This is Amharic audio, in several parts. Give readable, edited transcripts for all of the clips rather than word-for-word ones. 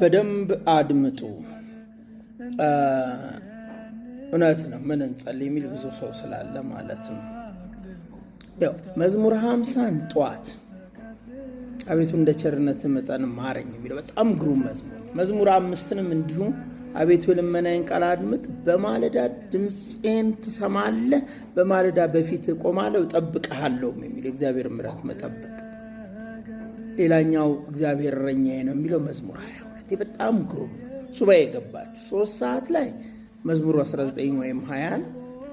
በደንብ አድምጡ። እውነት ነው። ምን እንጸልይ የሚል ብዙ ሰው ስላለ ማለት ነው። ያው መዝሙር 50ን ጠዋት አቤቱ እንደ ቸርነት መጠን ማረኝ የሚለው በጣም ግሩም መዝሙር። መዝሙር 5ንም እንዲሁም አቤቱ የልመናዬን ቃል አድምጥ፣ በማለዳ ድምፄን ትሰማለህ፣ በማለዳ በፊት እቆማለሁ እጠብቅሃለሁ የሚለው እግዚአብሔር ምሕረት መጠበቅ። ሌላኛው እግዚአብሔር እረኛዬ ነው የሚለው መዝሙር 22 በጣም ግሩም። ሱባኤ የገባችሁ 3 ሰዓት ላይ መዝሙር 19 ወይም 20ን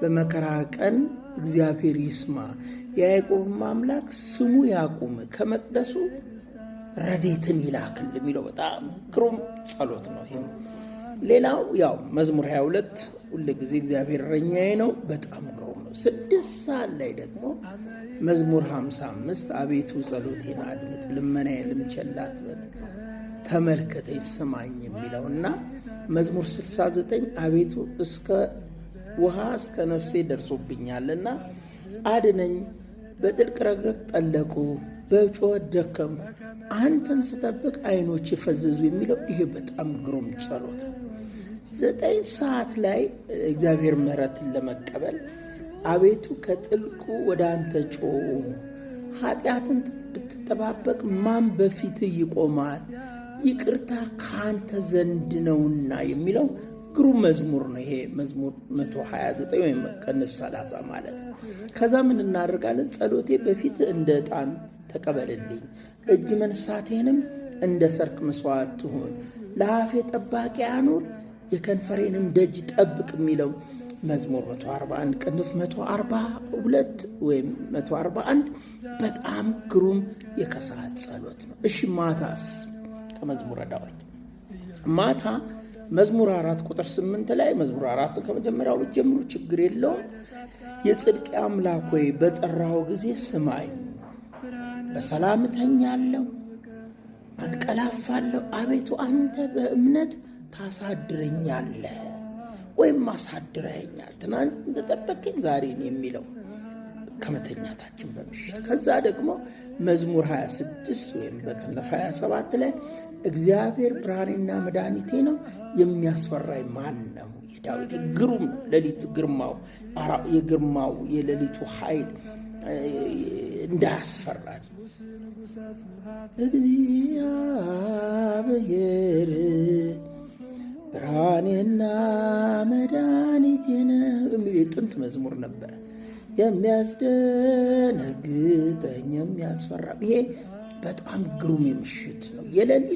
በመከራ ቀን እግዚአብሔር ይስማ፣ የያዕቆብ አምላክ ስሙ ያቁም፣ ከመቅደሱ ረድኤትን ይላክል የሚለው በጣም ግሩም ጸሎት ነው። ይሄ ሌላው ያው መዝሙር 22 ሁል ጊዜ እግዚአብሔር እረኛዬ ነው፣ በጣም ግሩም ነው። 6 ሰዓት ላይ ደግሞ መዝሙር 55 አቤቱ ጸሎቴን አድምጥ፣ ልመናዬንም ቸል አትበል፣ ተመልከተኝ ስማኝ የሚለው እና መዝሙር 69 አቤቱ እስከ ውሃ እስከ ነፍሴ ደርሶብኛልና አድነኝ፣ በጥልቅ ረግረግ ጠለቁ፣ በጩኸት ደከምኩ፣ አንተን ስጠብቅ ዓይኖቼ ፈዘዙ የሚለው ይሄ በጣም ግሩም ጸሎት ነው። 9 ሰዓት ላይ እግዚአብሔር ምሕረትን ለመቀበል አቤቱ ከጥልቁ ወደ አንተ ጮኽሁ፣ ኃጢአትን ብትጠባበቅ ማን በፊትህ ይቆማል? ይቅርታ ከአንተ ዘንድ ነውና የሚለው ግሩም መዝሙር ነው። ይሄ መዝሙር 129 ወይም ቅንፍ 30 ማለት ነው። ከዛ ምን እናደርጋለን? ጸሎቴ በፊት እንደ ዕጣን ተቀበልልኝ፣ እጅ መንሳቴንም እንደ ሰርክ መስዋዕት ትሁን፣ ለአፌ ጠባቂ አኑር፣ የከንፈሬንም ደጅ ጠብቅ የሚለው መዝሙር 141 ቅንፍ 142 ወይም 141 በጣም ግሩም የከሰዓት ጸሎት ነው። እሺ ማታስ? ከመዝሙረ ዳዊት ማታ መዝሙር 4 ቁጥር 8 ላይ፣ መዝሙር 4 ከመጀመሪያው ብትጀምሩ ችግር የለውም። የጽድቅ አምላክ ሆይ በጠራሁ ጊዜ ስማኝ፣ በሰላም እተኛለሁ አንቀላፋለሁ፣ አቤቱ አንተ በእምነት ታሳድረኛለህ ወይም አሳድረኸኛል፣ ትናንት እንደጠበቅከኝ ዛሬን የሚለው ከመተኛታችን በምሽት። ከዛ ደግሞ መዝሙር 26 ወይም በቅንፍ 27 ላይ እግዚአብሔር ብርሃኔና መድኃኒቴ ነው፣ የሚያስፈራኝ ማን ነው? የዳዊት ግሩም ነው። ሌሊት ግርማው የግርማው የሌሊቱ ኃይል እንዳያስፈራል። እግዚአብሔር ብርሃኔና መድኃኒቴ ነው የሚል የጥንት መዝሙር ነበረ። የሚያስደነግጠኝ የሚያስፈራ ይሄ በጣም ግሩም የምሽት ነው። የሌሊት